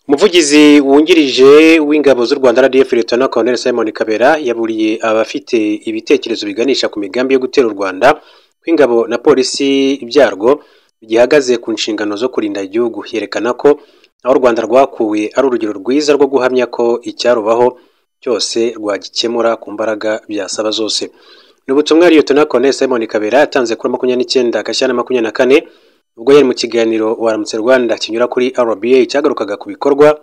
Umuvugizi wungirije w'ingabo z'u Rwanda RDF, Lieutenant Colonel Simon Kabera, yaburiye abafite ibitekerezo biganisha ku migambi yo gutera u Rwanda ko ingabo na polisi byarwo bigihagaze ku nshingano zo kurinda igihugu. Yerekana ko aho u Rwanda rwakuwe ari urugero rwiza rwo guhamya ko icyarubaho cyose rwagikemura ku mbaraga byasaba zose. Ni ubutumwa Lieutenant Colonel Simon Kabera yatanze kuri 29 Gashyantare 24, ubwo yari mu kiganiro Waramutse Rwanda kinyura kuri RBA, cyagarukaga ku bikorwa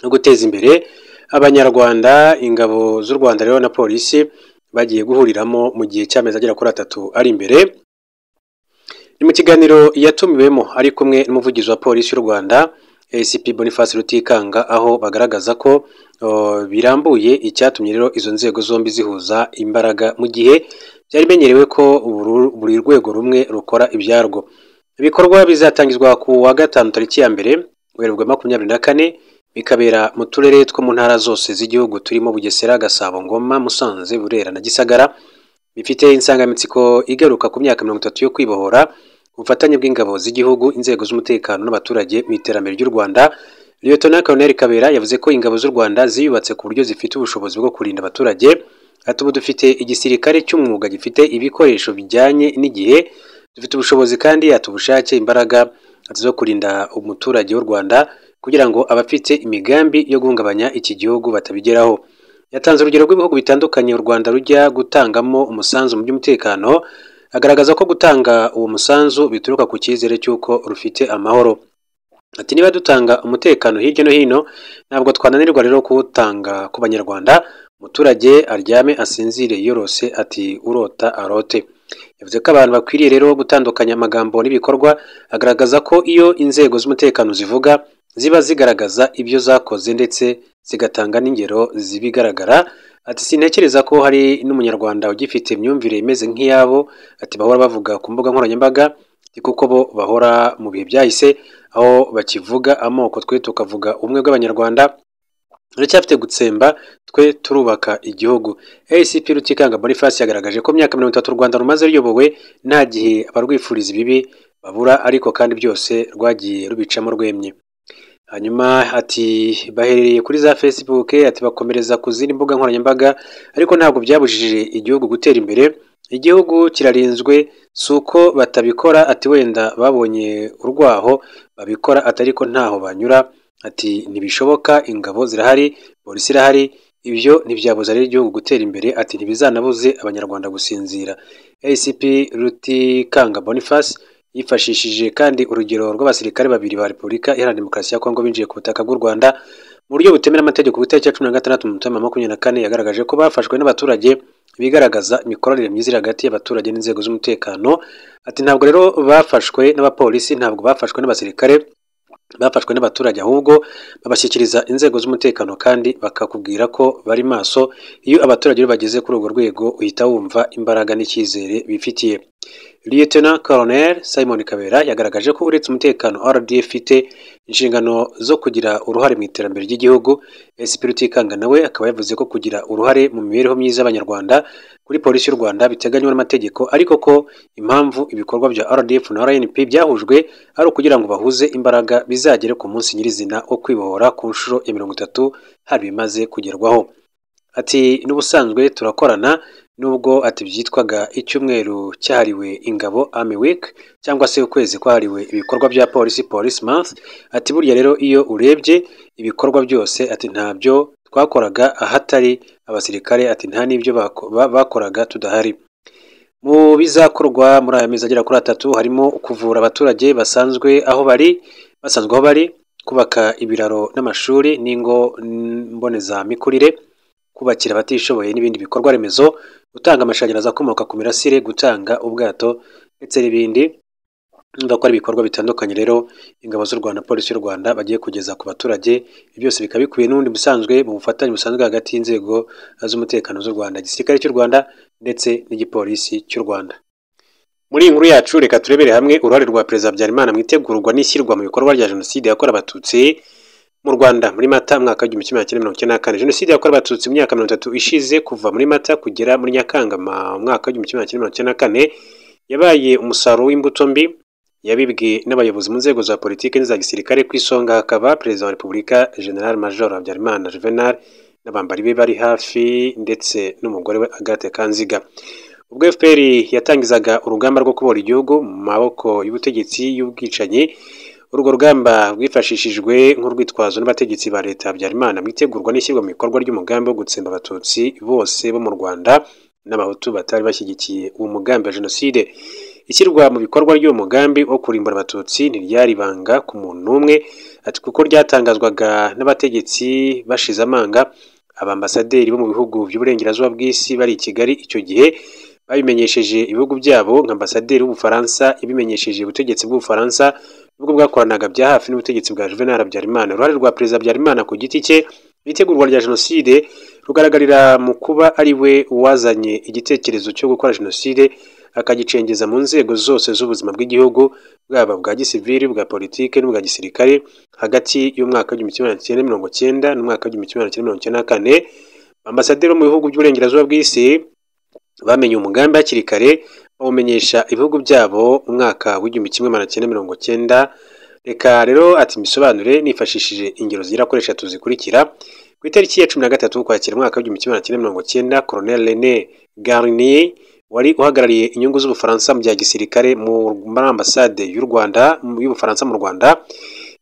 no guteza imbere Abanyarwanda. Ingabo z'u Rwanda rero na polisi bagiye guhuriramo mu gihe cy'amezi agera kuri 3 ari imbere. Ni mu kiganiro yatumiwemo ari kumwe n'umuvugizi wa polisi y'u Rwanda, ACP Boniface Rutikanga, aho bagaragaza ko birambuye icyatumye rero izo nzego zombi zihuza imbaraga mu gihe byari bimenyerewe ko buri rwego rumwe rukora ibyarwo. Ibikorwa bizatangizwa ku wa gatanu tariki ya 1 Werurwe 24, bikabera mu turere two mu ntara zose z'igihugu turimo Bugesera, Gasabo, Ngoma, Musanze, Burera na Gisagara. Bifite insanganyamatsiko igaruka ku myaka 30 yo kwibohora, ubufatanye bw'ingabo z'igihugu, inzego z'umutekano n'abaturage mu iterambere ry'u Rwanda. Lieutenant Colonel Kabera yavuze ko ingabo z'u Rwanda ziyubatse ku buryo zifite ubushobozi bwo kurinda abaturage. Ati: "Ubu dufite igisirikare cy'umwuga gifite ibikoresho bijyanye n'igihe, dufite ubushobozi kandi ati ubushake, imbaraga zo kurinda umuturage w'u Rwanda kugira ngo abafite imigambi yo guhungabanya iki gihugu batabigeraho." Yatanze urugero rw'ibihugu bitandukanye u Rwanda rujya gutangamo umusanzu mu by'umutekano, agaragaza ko gutanga uwo musanzu bituruka ku cyizere cy'uko rufite amahoro. Ati: "Niba dutanga umutekano hirya no hino, ntabwo twananirwa rero kuwutanga ku Banyarwanda. Umuturage aryame asinzire yorose, ati urota arote." Yavuze ko abantu bakwiriye rero gutandukanya amagambo n'ibikorwa, agaragaza ko iyo inzego z'umutekano zivuga ziba zigaragaza ibyo zakoze ndetse zigatanga n'ingero zibigaragara. Ati: "Sintekereza ko hari n'Umunyarwanda ugifite imyumvire imeze nk'iyabo, ati bahora bavuga ku mbuga nkoranyambaga, kuko bo bahora mu bihe byahise aho bakivuga amoko, twe tukavuga ubumwe bw'Abanyarwanda. Turacyafite gutsemba, twe turubaka igihugu." ACP Rutikanga Boniface yagaragaje ko myaka 30 u Rwanda rumaze ruyobowe nta gihe abarwifuriza ibibi babura, ariko kandi byose rwagiye rubicamo rwemye. Hanyuma ati baherereye kuri za Facebook, ati bakomereza ku zindi mbuga nkoranyambaga, ariko ntabwo byabujije igihugu gutera imbere. Igihugu kirarinzwe, si uko batabikora, ati wenda babonye urwaho babikora, ati ariko ntaho banyura, ati ntibishoboka, ingabo zirahari, polisi irahari, ibyo ntibyabuza rero igihugu gutera imbere, ati ntibizanabuze Abanyarwanda gusinzira. ACP Rutikanga Boniface yifashishije kandi urugero rw'abasirikare babiri ba Repubulika Iharanira Demokarasi ya Kongo binjiye ku butaka bw'u Rwanda mu buryo butemewe n'amategeko ku itariki ya 16 Mutarama 24. Yagaragaje ko bafashwe n'abaturage, bigaragaza imikoranire myiza iri hagati y'abaturage n'inzego z'umutekano. Ati: "Ntabwo rero bafashwe n'abapolisi, ntabwo bafashwe n'abasirikare, bafashwe n'abaturage, ahubwo babashyikiriza inzego z'umutekano kandi bakakubwira ko bari maso. Iyo abaturage bageze kuri urwo rwego uhita wumva imbaraga n'icyizere bifitiye." Lieutenant Colonel Simon Kabera yagaragaje ko uretse umutekano, RDF ifite inshingano zo kugira uruhare mu iterambere ry'igihugu. SP Rutikanga nawe akaba yavuze ko kugira uruhare mu mibereho myiza y'Abanyarwanda kuri polisi y'u Rwanda biteganywa n'amategeko, ariko ko impamvu ibikorwa bya RDF na RNP byahujwe ari ukugira ngo bahuze imbaraga bizagere ku munsi nyirizina wo kwibohora ku nshuro ya 30 hari bimaze kugerwaho. Ati: "N'ubusanzwe turakorana, nubwo ati byitwaga icyumweru cyahariwe ingabo, Army Week, cyangwa se ukwezi kwahariwe ibikorwa bya polisi, Police Month. Ati burya rero iyo urebye ibikorwa byose, ati ntabyo twakoraga ahatari abasirikare, ati nta n'ibyo bakoraga tudahari." Mu bizakorwa muri aya mezi agera kuri 3 harimo kuvura abaturage basanzwe aho bari, kubaka ibiraro n'amashuri n'ingo mbonezamikurire, kubakira abatishoboye n'ibindi bikorwa remezo, gutanga amashanyarazi akomoka ku mirasire, gutanga ubwato ndetse n'ibindi. Ndakora ibikorwa bitandukanye rero ingabo z'u Rwanda, polisi y'u Rwanda bagiye kugeza ku baturage. Ibyo byose bikaba bikubiye n'ubundi busanzwe mu bufatanye busanzwe hagati y'inzego z'umutekano z'u Rwanda, igisirikare cy'u Rwanda ndetse n'igipolisi cy'u Rwanda. Muri iyi nkuru yacu reka turebere hamwe uruhare rwa Perezida Habyarimana mu itegurwa n'ishyirwa mu bikorwa rya Jenoside yakorewe Abatutsi mu Rwanda muri Mata mwaka 1994. Jenoside yakorewe Abatutsi mu myaka 30 ishize, kuva muri Mata kugera muri Nyakanga mu mwaka 1994, yabaye umusaruro w'imbuto mbi Yabibwe n'abayobozi mu nzego za politiki n'iza gisirikare, ku isonga hakaba Perezida wa Repubulika General Major Habyarimana Juvenal n'abambari be bari hafi, ndetse n'umugore we Agathe Kanziga. Ubwo FPR yatangizaga urugamba rwo kubohora igihugu mu maboko y'ubutegetsi y'ubwicanyi, urwo rugamba rwifashishijwe nk'urwitwazo n'abategetsi ba leta Habyarimana mu itegurwa n'ishyirwa mu bikorwa ry'umugambi wo gutsemba Abatutsi bose bo mu Rwanda n'Abahutu batari bashyigikiye uwo mugambi wa Jenoside. Ishyirwa mu bikorwa ry'uwo mugambi wo kurimbura Abatutsi ntiryari ibanga ku muntu n'umwe, ati kuko ryatangazwaga n'abategetsi bashize amanga. Abambasaderi bo mu bihugu by'uburengerazuba bw'isi bari i Kigali icyo gihe babimenyesheje ibihugu byabo, nka ambasaderi w'Ubufaransa yabimenyesheje ubutegetsi bw'Ubufaransa nubwo bwakoranaga bya hafi n'ubutegetsi bwa Juvenal Habyarimana. Uruhare rwa Perezida Habyarimana ku giti cye mu itegurwa rya Jenoside rugaragarira mu kuba ari we wazanye igitekerezo cyo gukora Jenoside, akagicengeza mu nzego zose z'ubuzima bw'igihugu, bwaba bwa gisivili, bwa politiki n'ubwa gisirikare. Hagati y'umwaka w'1990 n'umwaka w'1994, ambasaderi bo mu bihugu by'uburengerazuba bw'isi bamenye umugambi hakiri kare, bawumenyesha ibihugu byabo mu mwaka w'1990. Reka rero ati mbisobanure nifashishije ingero zigera kuri eshatu zikurikira. Ku itariki ya 13 Ukwakira umwaka w'1990, Colonel René Garnier wari uhagarariye inyungu z'Ubufaransa mu bya gisirikare muri ambasade y'u Rwanda y'Ubufaransa mu Rwanda,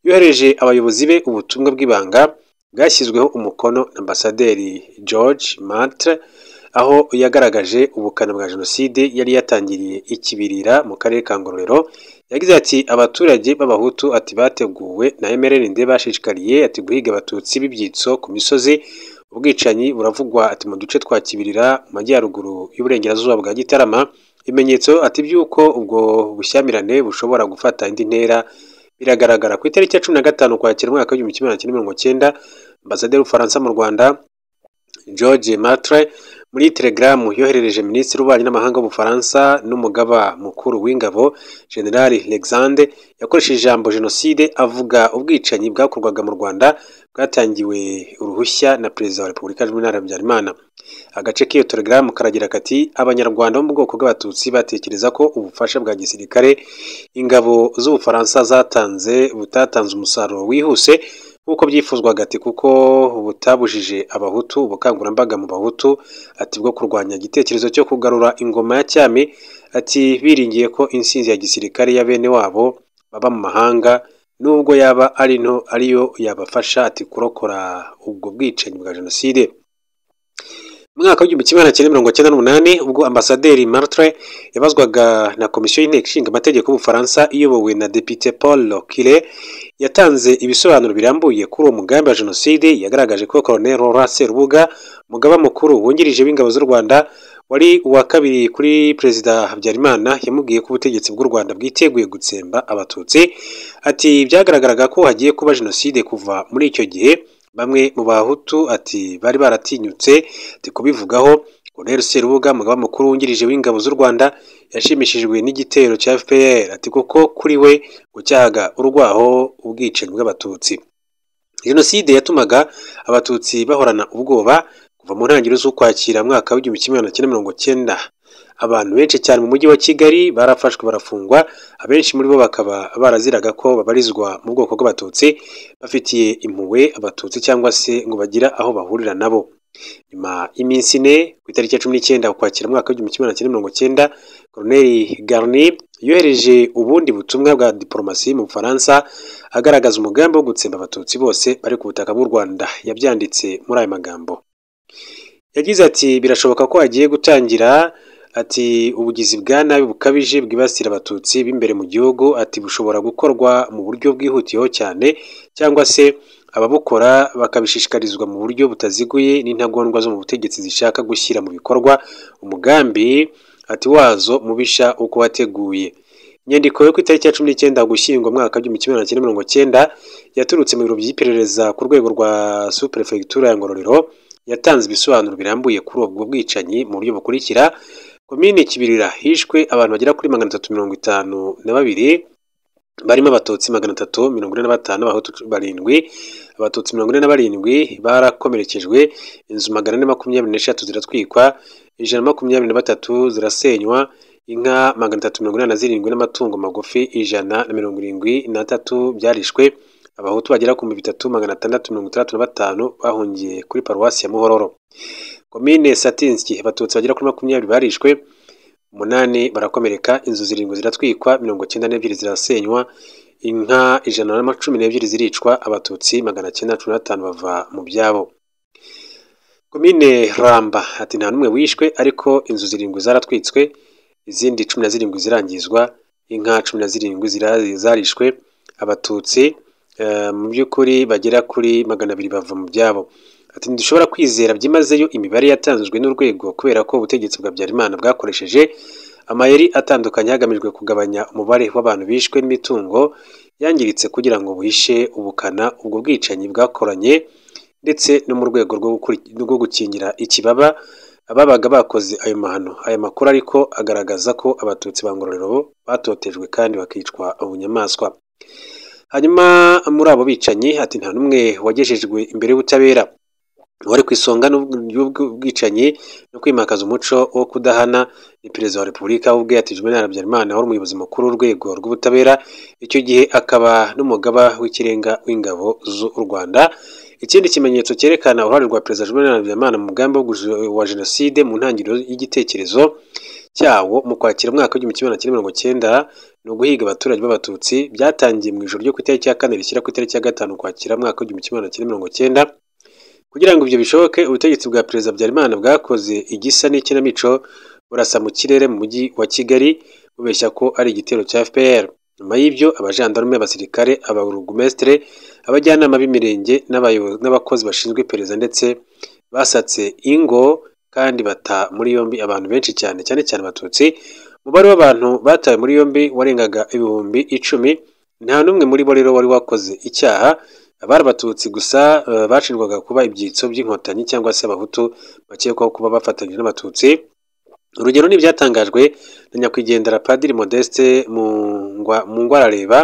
yohereje abayobozi be ubutumwa bw'ibanga bwashyizweho umukono na ambasaderi George Martre, aho yagaragaje ubukana bwa Jenoside yari yatangiriye i Kibirira mu karere ka Ngororero. Yagize ati abaturage b'Abahutu ati bateguwe na MRND bashishikariye ati guhiga Abatutsi b'ibyitso ku misozi. Ubwicanyi buravugwa ati mu duce twa Kibirira mu majyaruguru y'uburengerazuba bwa Gitarama. Ibimenyetso ati by'uko ubwo bushyamirane bushobora gufata indi ntera biragaragara. Ku itariki ya 15 Ukwakira umwaka w'1990, ambasaderi w'Ubufaransa mu Rwanda George Martre muri telegaramu yoherereje Minisitiri w'Ububanyi n'Amahanga w'Ubufaransa n'Umugaba Mukuru w'Ingabo General Alexandre, yakoresheje ijambo Jenoside avuga ubwicanyi bwakorwaga mu Rwanda bwatangiwe uruhushya na Perezida wa Repubulika Juvenal Habyarimana. Agace k'iyo telegaramu karagira kati Abanyarwanda bo mu bwoko bw'Abatutsi batekereza ko ubufasha bwa gisirikare ingabo z'Ubufaransa zatanze butatanze umusaruro wihuse nk'uko byifuzwaga, ati kuko butabujije Abahutu ubukangurambaga mu Bahutu ati bwo kurwanya igitekerezo cyo kugarura ingoma ya cyami, ati biringiye ko insinzi ya gisirikare ya bene wabo baba mu mahanga nubwo yaba ari nto ariyo yabafasha ati kurokora ubwo bwicanyi bwa Jenoside. Mu mwaka w'1998, ubwo ambasaderi Martre yabazwaga na komisiyo y'inteko ishinga amategeko y'Ubufaransa iyobowe na Depite Paul Quillet, yatanze ibisobanuro birambuye kuri uwo mugambi wa Jenoside. Yagaragaje ko Colonel Laurent Serubuga, umugaba mukuru wungirije w'ingabo z'u Rwanda wari uwa kabiri kuri Perezida Habyarimana, yamubwiye ko ubutegetsi bw'u Rwanda bwiteguye gutsemba Abatutsi. Ati byagaragaraga ko hagiye kuba Jenoside kuva muri icyo gihe. Bamwe mu Bahutu ati bari baratinyutse ati kubivugaho. Colonel Serubuga, umugaba mukuru wungirije w'ingabo z'u Rwanda, yashimishijwe n'igitero cya FPR, ati kuko kuri we gucyahaga urwaho ubwicanyi bw'Abatutsi. Jenoside yatumaga Abatutsi bahorana ubwoba kuva mu ntangiriro z'Ukwakira mwaka w'1990. Abantu benshi cyane mu mujyi wa Kigali barafashwe barafungwa, abenshi muri bo bakaba baraziraga ko babarizwa mu bwoko bw'Abatutsi, bafitiye impuhwe Abatutsi cyangwa se ngo bagira aho bahurira nabo. Nyuma y'iminsi ine, ku itariki ya 19 Ukwakira umwaka w'1990, Colonel Garnier yohereje ubundi butumwa bwa diplomasi mu Bufaransa agaragaza umugambi wo gutsemba Abatutsi bose bari ku butaka bw'u Rwanda. Yabyanditse muri aya magambo. Yagize ati birashoboka ko hagiye gutangira ati ubugizi bwa nabi bukabije bwibasira Abatutsi b'imbere mu gihugu, ati bushobora gukorwa mu buryo bwihutiyeho cyane cyangwa se ababukora bakabishishikarizwa mu buryo butaziguye n'intagondwa zo mu butegetsi zishaka gushyira mu bikorwa umugambi ati wazo mubisha uko wateguye. Inyandiko yo ku itariki ya 19 Ugushyingo mwaka w'1990 yaturutse mu biro by'iperereza ku rwego rwa Sous-Prefecture ya Ngororero, yatanze ibisobanuro birambuye kuri ubwo bwicanyi mu buryo bukurikira. Komine Kibirira hishwe abantu bagera kuri 352, barimo Abatutsi 345, Abahutu 7, Abatutsi 47 barakomerekejwe, inzu 423 ziratwikwa, 123 zirasenywa, Inka 387 n'amatungo magufi 173 byarishwe. Abahutu bagera ku 3665 bahungiye kuri paruwasi ya Muhororo. Komine Satinski, abatutsi bagera kuri 20 barishwe, 8 barakomereka, inzu 7 ziratwikwa, 92 zirasenywa, inka 112 ziricwa, abatutsi 915 bava mu byabo. Komine Ramba ati nta n'umwe wishwe, ariko inzu 7 zaratwitswe, izindi 17 zirangizwa, inka 17 zarishwe, abatutsi mu by'ukuri bagera kuri 200 bava mu byabo. Ati ntidushobora kwizera byimazeyo imibare yatanzwe n'urwego kubera ko ubutegetsi bwa Habyarimana bwakoresheje amayeri atandukanye hagamijwe kugabanya umubare w'abantu bishwe n'imitungo yangiritse kugira ngo buhishe ubukana ubwo bwicanyi bwakoranye, ndetse no mu rwego rwo gukingira ikibaba ababaga bakoze ayo mahano. Aya makuru ariko agaragaza ko abatutsi ba Ngororero batotejwe kandi bakicwa ubunyamaswa. Hanyuma muri abo bicanyi ati nta n'umwe wagejejwe imbere y'ubutabera. Wari ku isonga y'ubwicanyi no kwimakaza umuco wo kudahana ni Perezida wa Repubulika ubwe, ati Juvenal Habyarimana wari umuyobozi mukuru w'urwego rw'ubutabera icyo gihe, akaba n'umugaba w'ikirenga w'ingabo z'u Rwanda. Ikindi kimenyetso cyerekana uruhare rwa Perezida Juvenal Habyarimana mu mugambi wa jenoside mu ntangiriro y'igitekerezo cyawo mu kwakira umwaka w'1990 ni uguhiga abaturage b'abatutsi byatangiye mu ijoro ryo ku itariki ya 4 rishyira ku itariki ya 5 Ukwakira mwaka w'1990. Kugira ngo ibyo bishoboke, ubutegetsi bwa Perezida Habyarimana bwakoze igisa n'ikinamico, burasa mu kirere mu mujyi wa Kigali bubeshya ko ari igitero cya FPR. Nyuma y'ibyo, abajandarume, abasirikare, ababurugumestre, abajyanama b'imirenge n'abakozi bashinzwe iperereza ndetse basatse ingo kandi bata muri yombi abantu benshi cyane, cyane cyane abatutsi. Umubare w'abantu batawe muri yombi warengaga 10,000. Nta n'umwe muri bo rero wari wakoze icyaha. Abari abatutsi gusa bashinjwaga kuba ibyitso by'inkotanyi cyangwa se abahutu bakekwaho kuba bafatanyije n'abatutsi. Urugero ni ibyatangajwe na nyakwigendera Padiri Modeste Mungwarareba,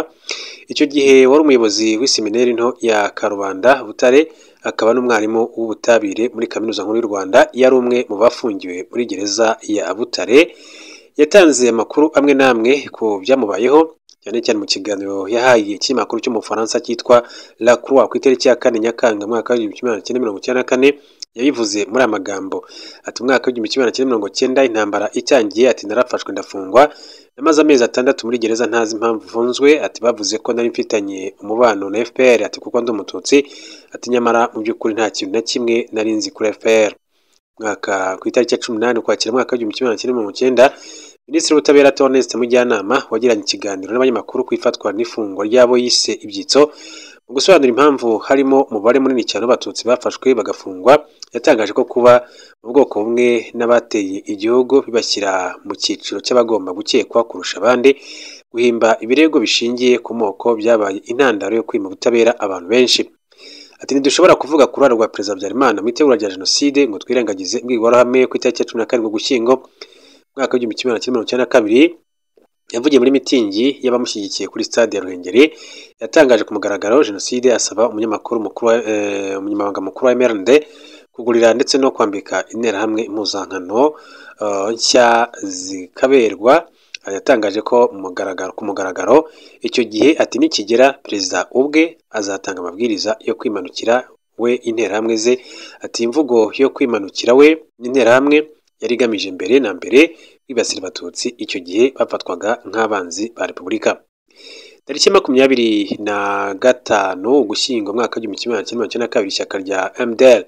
icyo gihe wari umuyobozi w'iseminari nto ya Karubanda Butare, akaba n'umwarimu w'ubutabire muri Kaminuza Nkuru y'u Rwanda. Yari umwe mu bafungiwe muri gereza ya Butare. Yatanze amakuru amwe n'amwe ku byamubayeho, cyane cyane mu kiganiro yahaye ikinyamakuru cyo mu Bufaransa cyitwa La Croix ku itariki ya 4 Nyakanga mwaka w'1994. Yabivuze muri aya magambo ati umwaka w'1990 intambara itangiye, ati narafashwe ndafungwa, namaze amezi 6 muri gereza ntazi impamvu mfunzwe. Ati bavuze ko nari mfitanye umubano na FPR, ati kuko ndi umututsi, ati nyamara mu by'ukuri nta kintu na kimwe nari nzi kuri FPR. Mwaka ku itariki ya 18 Ukwakira mwaka w'1990, Minisitiri w'Ubutabera Theoneste Mujyanama wagiranye ikiganiro n'abanyamakuru ku ifatwa n'ifungwa ry'abo yise ibyitso. Mu gusobanura impamvu harimo umubare munini cyane w'abatutsi bafashwe bagafungwa, yatangaje ko kuba mu bwoko bumwe n'abateye igihugu bibashyira mu cyiciro cy'abagomba gukekwa kurusha abandi. Guhimba ibirego bishingiye ku moko byabaye intandaro yo kwima ubutabera abantu benshi. Ati ntidushobora kuvuga ku ruhare rwa Perezida Habyarimana mu itegura rya jenoside ngo twirengagize imbwirwaruhame ku itariki ya 17 Ugushyingo mwaka w'1992 yavugiye muri mitingi y'abamushyigikiye kuri stade ya Ruhengeri. Yatangaje ku mugaragaro jenoside, asaba umunyamakuru mukuru, umunyamabanga mukuru wa MRND kugurira ndetse no kwambika interahamwe impuzankano nshya zikaberwa. Yatangaje ko ku mugaragaro icyo gihe ati nikigera perezida ubwe azatanga amabwiriza yo kwimanukira we interahamwe ze. Ati imvugo yo kwimanukira we n'interahamwe yari igamije mbere na mbere kwibasira abatutsi icyo gihe bafatwaga nk'abanzi ba Repubulika. Tariki 25 Ugushyingo mwaka w'1992, ishyaka rya MDR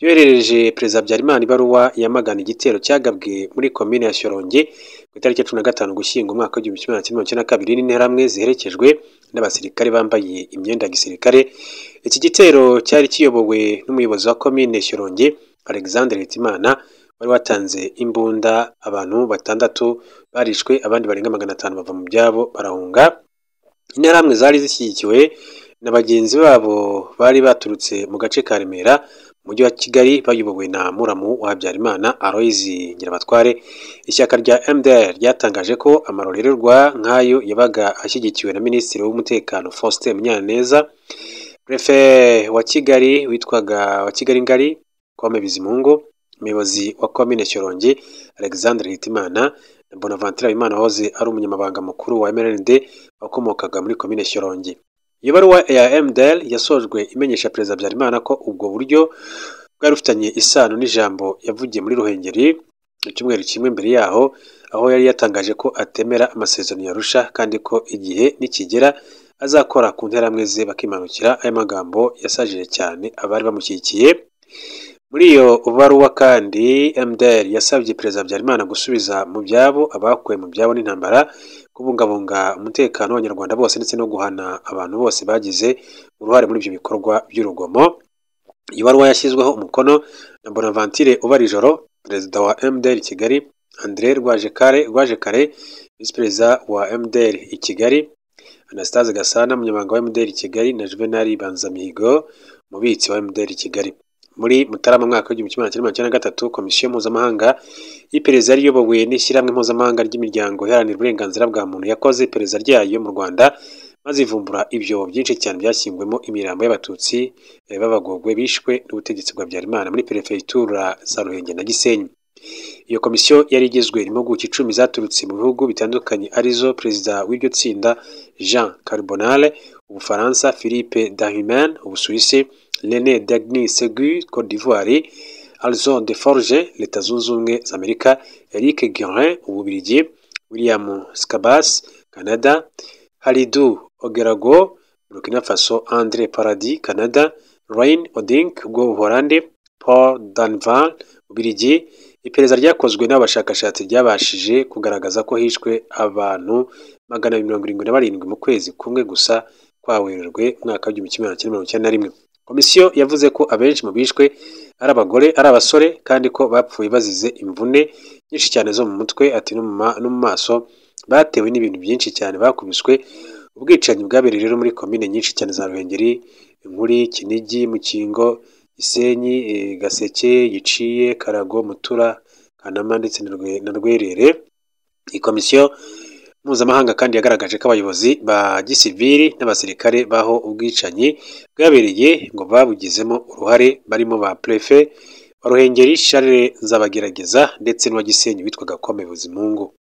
ryoherereje Perezida Habyarimana ibaruwa yamagana igitero cyagabwe muri komine ya Shyorongi ku itariki ya 15 Ugushyingo mwaka w'1992 n'interahamwe ziherekejwe n'abasirikare bambaye imyenda ya gisirikare. Iki gitero cyari kiyobowe n'umuyobozi wa komine Shyorongi Alexandre Hitimana wari watanze imbunda. Abantu 6 barishwe, abandi barenga 500 bava mu byabo barahunga. Interahamwe zari zishyigikiwe na bagenzi babo bari baturutse mu gace ka Remera mu mujyi wa Kigali bayobowe na muramu wa Habyarimana Aloys Ngirabatware. Ishyaka rya MDR ryatangaje ko amarorerwa nk'ayo yabaga ashyigikiwe na Minisitiri w'Umutekano Faustin Munyaneza, Prefe wa Kigali witwaga wa Kigali Ngari Kome Bizimungu, umuyobozi wa komine Shyorongi Alexandre Hitimana na Bonaventure Habimana wahoze ari umunyamabanga mukuru wa MRND wakomokaga muri komine Shyorongi. Iyo baruwa ya MDR yasojwe imenyesha Perezida Habyarimana ko ubwo buryo bwari bufitanye isano n'ijambo yavugiye muri Ruhengeri icyumweru kimwe mbere yaho, aho yari yatangaje ko atemera amasezerano ya Arusha kandi ko igihe nikigera azakora ku nterahamwe ze bakimanukira. Aya magambo yasajije cyane abari bamushyigikiye. Muri iyo baruwa kandi MDR yasabye Perezida Habyarimana gusubiza mu byabo abakuwe mu byabo n'intambara, kubungabunga umutekano w'Abanyarwanda bose ndetse no guhana abantu bose bagize uruhare muri ibyo bikorwa by'urugomo. Iyi baruwa yashyizweho umukono na Bonaventure Ubarijoro, Perezida wa MDR Kigali, André Rwajekare, Visi Perezida wa MDR i Kigali, Anastase Gasana, Umunyamabanga wa MDR Kigali na Juvenal Banzamihigo, Umubitsi wa MDR Kigali. Muri Mutarama mwaka w'1993, Komisiyo Mpuzamahanga y'Iperereza yari iyobowe n'Ishyirahamwe Mpuzamahanga ry'Imiryango Iharanira Uburenganzira bwa Muntu yakoze iperereza ryayo mu Rwanda, maze ivumbura ibyobo byinshi cyane byashyingwemo imirambo y'Abatutsi b'abagogwe bishwe n'ubutegetsi bwa Habyarimana muri Perefegitura za Ruhengeri na Gisenyi. Iyo komisiyo yari igizwe n'impuguke 10 zaturutse mu bihugu bitandukanye, arizo perezida w'iryo tsinda Jean Carbonale Ubufaransa, Philippe Dahumen Ubusuwisi, René Dagny Segu Côte d'Ivoire, Alzon de Forge Leta Zunze Ubumwe za Amerika, Eric Guérin Ububiligi, William Scabas Canada, Halidou Ouédraogo Burkina Faso, André Paradis Canada, Rein Odink Ubuholandi, Paul Danval Ububiligi. Iperereza ryakozwe n'abashakashatsi ryabashije kugaragaza ko hishwe abantu 277 mu kwezi kumwe gusa kwa Werurwe mwaka w'1991. Komisiyo yavuze ko abenshi mu bishwe ari abagore, ari abasore, kandi ko bapfuye bazize imvune nyinshi cyane zo mu mutwe, ati no mu maso, batewe n'ibintu byinshi cyane bakubiswe. Ubwicanyi bwabereye rero muri komine nyinshi cyane za Ruhengeri, Inkuri, Kinigi, Mukingo, Gisenyi, Gaseke, Giciye, Karago, Mutura, Kanama ndetse na Rwerere. Iyi komisiyo mpuzamahanga kandi yagaragaje ko abayobozi ba gisivili n'abasirikare baho ubwicanyi bwabereye ngo babugizemo uruhare, barimo ba prefe wa Ruhengeri Charles Nzabagerageza ndetse n'uwa Gisenyi witwaga Kome Bizimungu.